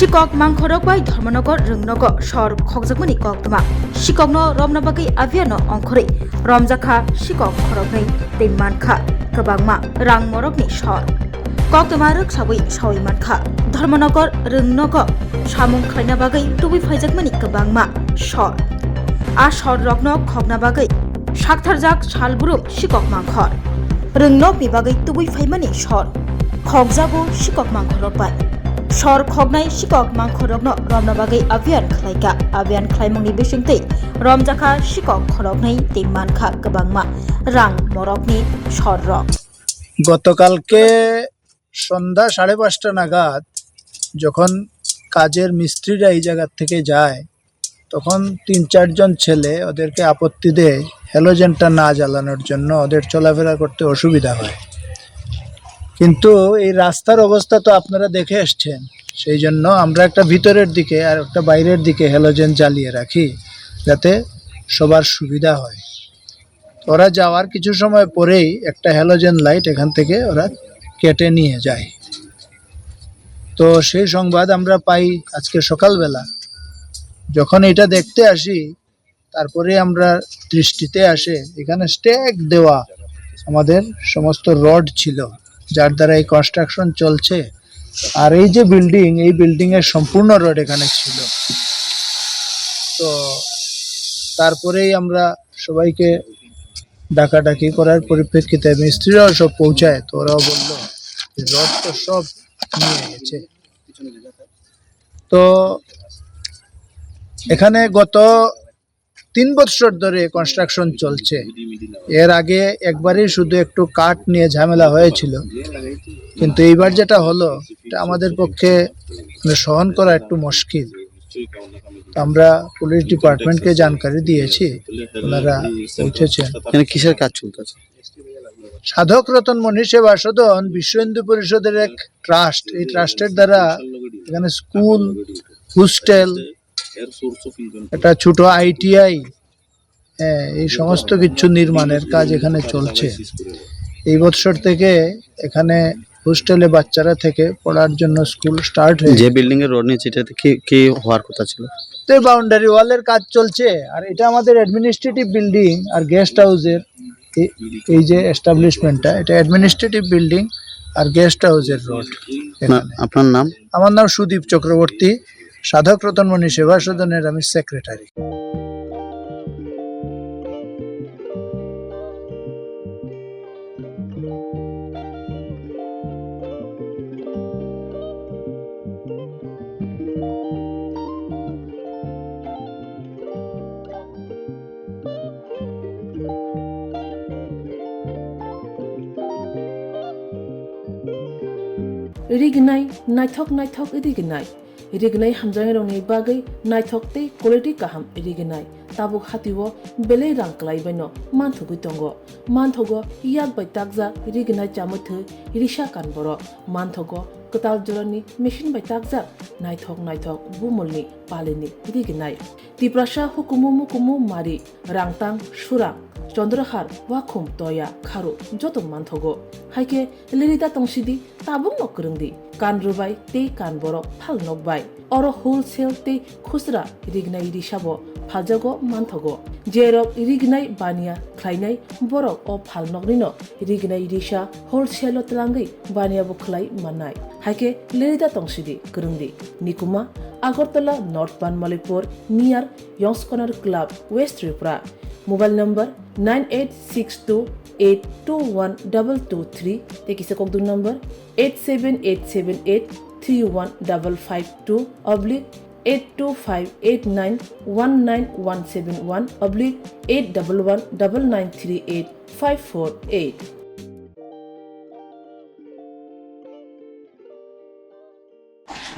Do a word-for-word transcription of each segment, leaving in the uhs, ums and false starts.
Sikok mangkhorok bai Dharmanagar Rwngnogo sor khokjakmani koktwma. Sikokno romna bagwi abiyano ongkhorwi romjakha sikok khoroknwi tei mankha kwbangma rang morokni sor. Koktwma rwksawi sawi mankha Dharmanagar Rwngnogo samung khlaina bagwi tubui phaijakmani kwbangma sor. A sor rokno khokna bagwi saktharjak salbrum sikok mangkhor. Rwngnokni bagwi tubui phaimani sor khokjago sikok mangkhorrok bai. Sor khoknai sikok mangkhorrokno romna bagwi abhiyan khlaikha. Abhiyan khlaimungni bisingtwi romjakha sikok khoroknwi tei mankha kwbangma rang morokni sorrok. গতকালকে সন্ধ্যা সাড়ে পাঁচটা নাগাদ যখন কাজের মিস্ত্রিরা এই জায়গা থেকে যায়, তখন তিন চারজন ছেলে ওদেরকে আপত্তি দেয়, হ্যালোজেনটা না জ্বালানোর জন্য ওদের চলাফেরা করতে অসুবিধা হয়। কিন্তু এই রাস্তার অবস্থা তো আপনারা দেখে এসছেন, সেই জন্য আমরা একটা ভিতরের দিকে আর একটা বাইরের দিকে হ্যালোজেন জ্বালিয়ে রাখি, যাতে সবার সুবিধা হয়। ওরা যাওয়ার কিছু সময় পরেই একটা হ্যালোজেন লাইট এখান থেকে ওরা কেটে নিয়ে যায়। তো সেই সংবাদ আমরা পাই আজকে সকালবেলা। যখন এটা দেখতে আসি, তারপরে আমরা দৃষ্টিতে আসে এখানে স্ট্যাক দেওয়া আমাদের সমস্ত রড ছিল, যার দ্বারা এই কনস্ট্রাকশন চলছে। আর এই যে বিল্ডিং, এই বিল্ডিং এর সম্পূর্ণ রড এখানে ছিল। তো তারপরেই আমরা সবাইকে ডাকাডাকি করার পরিপ্রেক্ষিতে মিস্ত্রিরাও সব পৌঁছায়, তো ওরাও বললো যে রড তো সব নিয়ে গেছে। তো এখানে গত তিন বছর ধরে কনস্ট্রাকশন চলছে। এর আগে একবারই শুধু একটু কাঠ নিয়ে ঝামেলা হয়েছিল, কিন্তু এইবার যেটা হলো, এটা আমাদের পক্ষে, মানে, সহন করা একটু মুশকিল। তো আমরা পুলিশ ডিপার্টমেন্টকে জানকারি দিয়েছি, ওনারা পৌঁছেছেন। এখানে কিসের কাজ চলতেছে? সাধক রতন মণি সেবা সদন বিশ্ব হিন্দু পরিষদের এক ট্রাস্ট। এই ট্রাস্টের দ্বারা এখানে স্কুল, হোস্টেল, একটা ছোট আইটিআই, হ্যাঁ, এই সমস্ত কিছু নির্মাণের কাজ এখানে চলছে। এই বছর থেকে এখানে হোস্টেলে বাচ্চারা থেকে পড়ার জন্য স্কুল স্টার্ট হয়েছে। যে বিল্ডিং এর রড নিচে, এটাতে কি কি হওয়ার কথা ছিল? তো এই বাউন্ডারি ওয়ালের কাজ চলছে, আর এটা আমাদের অ্যাডমিনিস্ট্রেটিভ বিল্ডিং আর গেস্ট হাউসের এই, এই যে এস্টাবলিশমেন্টটা, এটা অ্যাডমিনিস্ট্রেটিভ বিল্ডিং আর গেস্ট হাউসের রড। না, এখানে। আপনার নাম? আমার নাম সুদীপ চক্রবর্তী, সাধক রতনমণি সেবা সদনের আমি secretary. Rignai, naithok naithok rignai. Rignai hamjaknairokni bagwi naithok tei quality kaham rignai. Tabuk hatio belai rang kwlaibaino manthogwi tongo. Manthogo yak bai takjak rignai chamwi thwi risa kan borok. Manthogo kwtal jorani machine bai takjak naithok naithok bumulni palini rignai. Tiprasa hukumu mukumu mari, rangtang, surang, chondrahar, wakhum, toya, kharu joto manthogo. Haikhe lerida tongsidi, tabukno kwrwngdi. Kan rwbai tei kan borok phal nokbai. Oro wholesale tei khusra rignai risabo phaljago manthogo. Jerok rignai baniya khlainai borok o phal noknino rignai risa wholesale-o twlangwi baniya bo khlai mannai. Haikhe lerida tongsidi, kwrwngdi. Nikuma, Agartala North Banmalipur, near Yongskonar Club, West Tripura. Mobile number nine eight six two eight two one double two three, tei kisa kokdung number eight seven eight seven eight three one double five two oblique eight two five eight nine one nine one seven one oblique eight double one double nine three eight five four eight.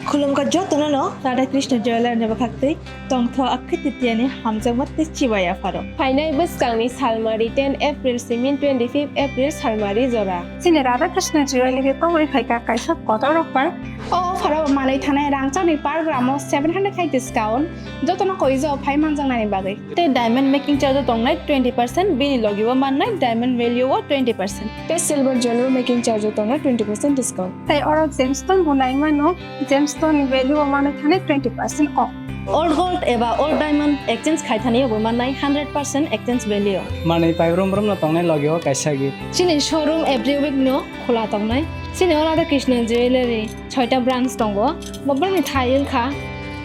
Khulumkha jotono no Radha Krishna Jewelers ni bwkhaktwi tongtho Akhe Titiani hamjakma tei chibai yapharo. Phainai bwskangni salmari ten April simi twenty-fifth April salmari jora. Chini Radha Krishna Jewelers ni tongwi phaikha kaisa kotor offer. O offer o manwi thanai rangchakni per gram o seven hundred khai discount, jotono koijo phai manjaknani bagwi. Tei diamond making charge o tongnai twenty percent, bini logi o mannai diamond value o twenty percent. Tei silver jewelry making charge o tongnai twenty percent discount. Tei oro gemstone bo nai mano, gemstone ni value o manwi thanai twenty percent off. Old gold eba old diamond exchange khai thani bo mannai hundred percent exchange value. Manwi pai brum brum no tongnai logi o kaisa gift. Chini showroom every week no khula tongnai. Chini o Radha Krishna Jewelry, soita branch tongo. Bobrokni thai wngkha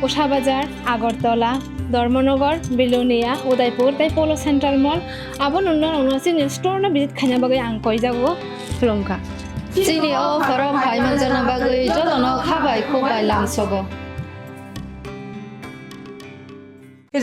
Usha Bazar, Agartala, Dharmanagar, Bilonia, Udaipur tei Polo Central Mall. Abo nungno nungno chini store no visit khaina bagwi ang koijago, khulumkha. Chini o offer o phai manjakna bagwi jotono khabai khukbai lamsogo.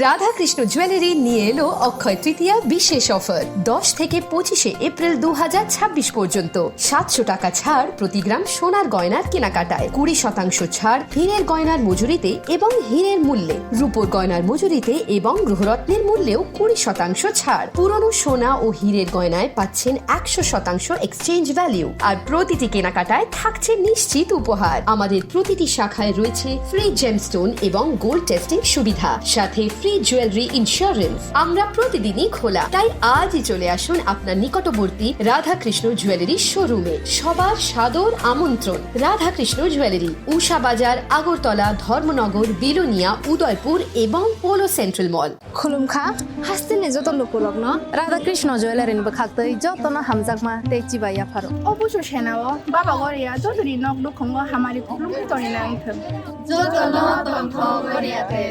Radhakrishna jewellery নিয়ে এলো অক্ষয় তৃতীয়া বিশেষ অফার। দশ থেকে পঁচিশে এপ্রিল দু হাজার ছাব্বিশ পর্যন্ত সাতশো টাকা ছাড় প্রতি গ্রাম সোনার গয়নার কেনাকাটায়, কুড়ি শতাংশ ছাড় হীরের গয়নার মজুরিতে এবং হীরের মূল্যে, রূপোর গয়নার মজুরিতে এবং গ্রহরত্নের মূল্যেও কুড়ি শতাংশ ছাড়। পুরনো সোনা ও হীরের গয়নায় পাচ্ছেন একশো শতাংশ এক্সচেঞ্জ ভ্যালু, আর প্রতিটি কেনাকাটায় থাকছে নিশ্চিত উপহার। আমাদের প্রতিটি শাখায় রয়েছে ফ্রি জেমস্টোন এবং গোল্ড টেস্টিং সুবিধা, সাথে ফ্রি জুয়েলারি ইন্স্যুরেন্স। আমরা প্রতিদিনই খোলা, তাই আজই চলে আসুন আপনার নিকটবর্তী রাধাকৃষ্ণ জুয়েলারি শোরুমে। সবার সাদর আমন্ত্রণ। রাধাকৃষ্ণ জুয়েলারি, উষা বাজার, আগরতলা, ধর্মনগর, বিলোনিয়া, উদয়পুর এবং পোলো সেন্ট্রাল মল। Khulumkha, hasteni joto lukurokno Radha Krishna Jewellery ni bwkhaktwi jotono hamjakma tei chibai yapharo. O busu senao Baba Goria jotoni nok nukhungo hamari khulumwi tongwi nang thung. Jotono tongthok Goria te.